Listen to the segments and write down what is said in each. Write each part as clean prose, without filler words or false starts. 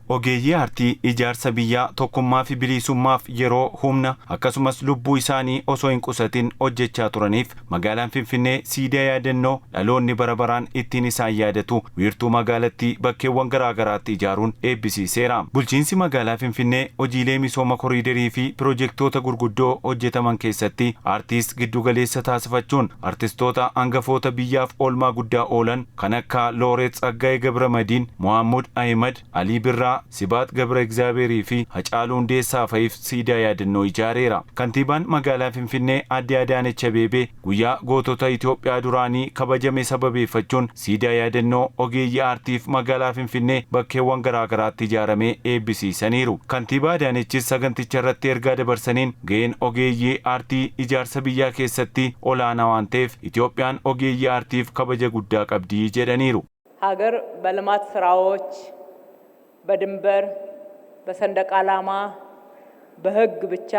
Ogeeyyii aartii ijaarsa biyyaa, tokkummaa fi bilisummaaf yeroo, humna akkasumas lubbuu isaanii osoo hin qusatin hojjechaa turaniif magaalaan Finfinnee siidaa yaadannoo dhaloonni bara baraan ittiin isaan yaadatu wiirtuu magaalattii bakkeewwan garaagaraatti ijaaruun eebbisiiseera. Bulchiinsi magaalaa Finfinnee hojiilee misooma koriidarii fi pirojektoota gurguddoo hojjetaman keessatti aartiis giddugaleessa taasifachuun artistoota hangafoota biyyaaf oolmaa guddaa oolan kan akka Looreet Tsaggaayee Gabramadiin, Mohammud Ahimad, Alii Birraa, Sibaat Gabra Egzaabeerii fi Hacaaluu Hundeessaa fa'iif siidaa yaadannoo ijaareera. Kantiibaan magaalaa Finfinnee Aadde Adaanech Abeebee guyyaa gootota Itoophiyaa duraanii kabajame sababeeffachuun siidaa yaadannoo ogeeyyii aartiif magaalaa Finfinnee bakkeewwan garaagaraatti ijaaramee eebbisiisaniiru. Kantiibaa Adaanechis saganticha irratti ergaa dabarsaniin ga'een ogeeyyii aartii ijaarsa biyyaa keessatti olaanaa waan ta'eef Itoophiyaan ogeeyyii aartiif kabaja guddaa qabdi jedhaniiru. ሀገር በልማት ስራዎች፣ በድንበር፣ በሰንደቅ ዓላማ፣ በሕግ ብቻ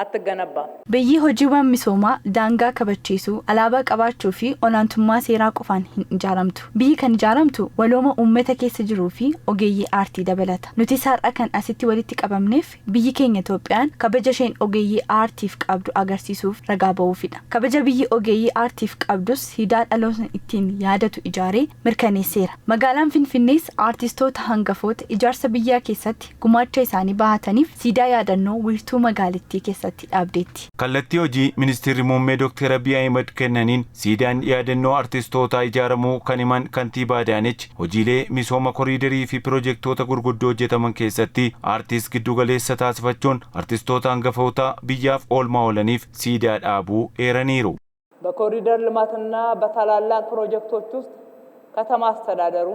አትገነባም። Biyyi hojiiwwan misoomaa daangaa kabachiisuu, alaabaa qabaachuu fi olaantummaa seeraa qofaan hin ijaaramtu. Biyyi kan ijaaramtu walooma uummata keessa jiruu fi ogeeyyii aartii dabalata. Nuti har'a kan asitti walitti qabamneef biyyi keenya Itoophiyaan kabaja isheen ogeeyyii aartiif qabdu agarsiisuuf ragaa ba'uufidha. Kabaja biyyi ogeeyyii aartiif qabdus siidaa dhaloota ittiin yaadatu ijaaree mirkaneesseera. Magaalaan Finfinnees aartistoota hangafoota ijaarsa biyyaa keessatti gumaacha isaanii bahataniif siidaa yaadannoo wiirtuu magaalittii keessatti dhaabdeetti. Kallattii hojii ministeerri muummee Dr. Abiy Ahimad kennaniin siidaan yaadannoo artistootaa ijaaramuu kan himan kantiibaa Adaanech hojiilee misooma koriidarii fi pirojektoota gurguddoo hojjetaman keessatti aartiis giddugaleessa taasifachuun artistoota hangafoota biyyaaf oolmaa oolaniif siidaa dhaabuu eeraniiru. በኮሪደር ልማትና በታላላቅ ፕሮጀክቶች ውስጥ ከተማ አስተዳደሩ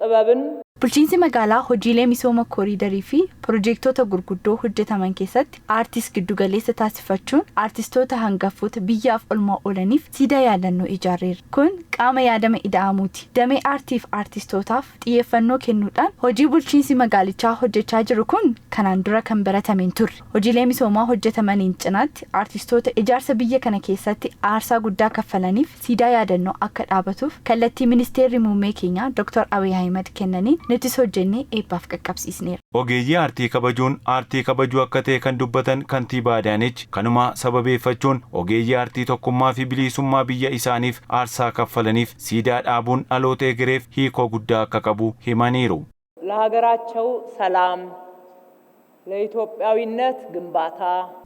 ጥበብን Bulchiinsi magaalaa hojiilee misooma koriidarii fi pirojektoota gurguddoo hojjetaman keessatti aartiis giddugaleessa taasifachuun aartistoota hangafoota biyyaaf oolmaa oolaniif siidaa yaadannoo ijaareera. Kun qaama yaadama ida'amuuti. Damee aartiif aartistootaaf xiyyeeffannoo kennuudhaan hojii bulchiinsi magaalichaa hojjechaa jiru kun kanaan dura kan baratame hin turre. Hojiilee misoomaa hojjetamaniin cinaatti aartistoota ijaarsa biyya kana keessatti aarsaa guddaa kaffalaniif siidaa yaadannoo akka dhaabatuuf kallattii ministeerri muummee keenyaa Dr. Abiy Ahimad kennaniin nutis hojjennee eebbaaf qaqqabsiisneera. Ogeeyyii aartii kabajuun aartii kabajuu akka ta'e kan dubbatan kantiibaa Adaanech kanuma sababeeffachuun ogeeyyii aartii tokkummaa fi bilisummaa biyya isaaniif aarsaa kaffalaniif siidaa dhaabuun dhaloota egereef hiikoo guddaa akka qabu himaniiru. ለሀገራቸው ሰላም፣ ለኢትዮጵያዊነት ግንባታ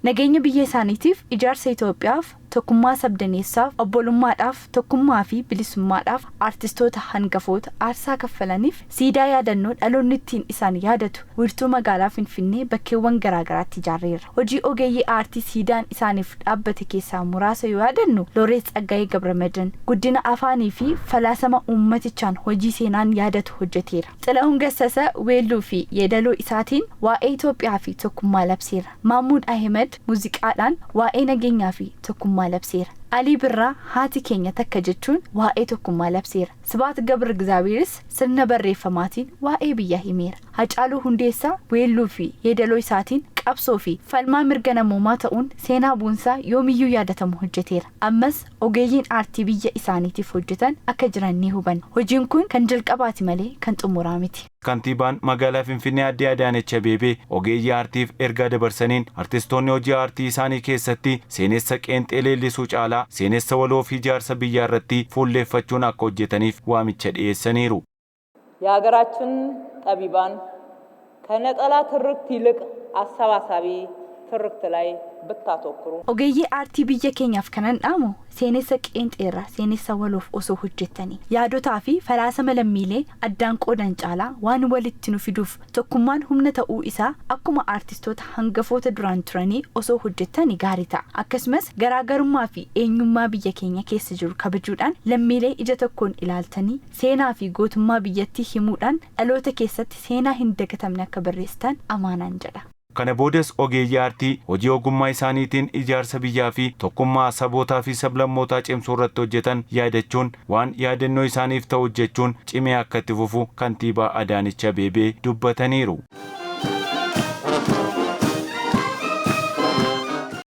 Nageenya biyya isaaniitiif, ijaarsa Itoophiyaaf, tokkummaa sabdaneessaaf, obbolummaadhaaf, tokkummaa fi bilisummaadhaaf aartistoota hangafoota aarsaa kaffalaniif siidaa yaadannoo dhaloonni ittiin isaan yaadatu wiirtuu magaalaa Finfinnee bakkeewwan garaagaraatti ijaarreerra. Hojii ogeeyyii aartii siidaan isaaniif dhaabbate keessaa muraasa yoo yaadannu, Looreet Tsaggaayee Gabramadan guddina afaanii fi falaasama uummatichaan hojii seenaan yaadatu hojjeteera. Xilahun Gassasa weelluu fi yeedaloo isaatiin waa'ee Itoophiyaa fi tokkummaa labseera. Mahmuud Ahmed muuziqaadhaan waa'ee nageenyaa fi tokkummaa labseera. Alii Birraa haati keenya takka jechuun waa'ee tokkummaa labseera. Sibaat Gabra Egzaabeeris sirna barreeffamaatiin waa'ee biyyaa himeera. Hacaaluu Hundeessaa weelluu fi yeedaloo isaatiin qabsoo fi falmaa mirga namoomaa ta'uun seenaa boonsaa yoomiyyuu yaadatamu hojjeteera. Ammas ogeeyyiin aartii biyya isaaniitiif hojjetan akka jiran ni hubanna. Hojiin kun kan jalqabaati malee kan xumuraa miti. Kantiibaan magaalaa Finfinnee Aadde Adaanech Abeebee ogeeyyii aartiif ergaa dabarsaniin artistoonni hojii aartii isaanii keessatti seenessa qeenxee leellisuu caalaa seenessa waloo fi ijaarsa biyyaa irratti fuulleeffachuun akka hojjetaniif waamicha dhiyeessaniiru. የሀገራችን ጠቢባን ከነጠላ ትርክት ይልቅ አሰባሳቢ ትርክት ላይ ብታተኩሩ Ogeeyyii aartii biyya keenyaaf kanan dhaamu seenessa qeenxeerraa seenessa waloof osoo hojjettanii yaadotaa fi falaasama lammiilee addaan qoodan caalaa waan walitti nu fiduuf tokkummaan humna ta'uu isaa akkuma aartistoota hangafoota duraan turanii osoo hojjettanii gaarii ta'a. Akkasumas garaagarummaa fi eenyummaa biyya keenya keessa jiru kabajuudhaan lammiilee ija tokkoon ilaaltanii seenaa fi gootummaa biyyattii himuudhaan dhaloota keessatti seenaa hin dagatamne akka barreessitan amaanaan jedha. Kana boodas ogeeyyii aartii hojii ogummaa isaaniitiin ijaarsa biyyaa fi tokkummaa sabootaa fi sablammootaa cimsuu irratti hojjetan yaadachuun waan yaadannoo isaaniif ta'u hojjechuun cimee akka itti fufu kantiibaa Adaanech Abeebee dubbataniiru.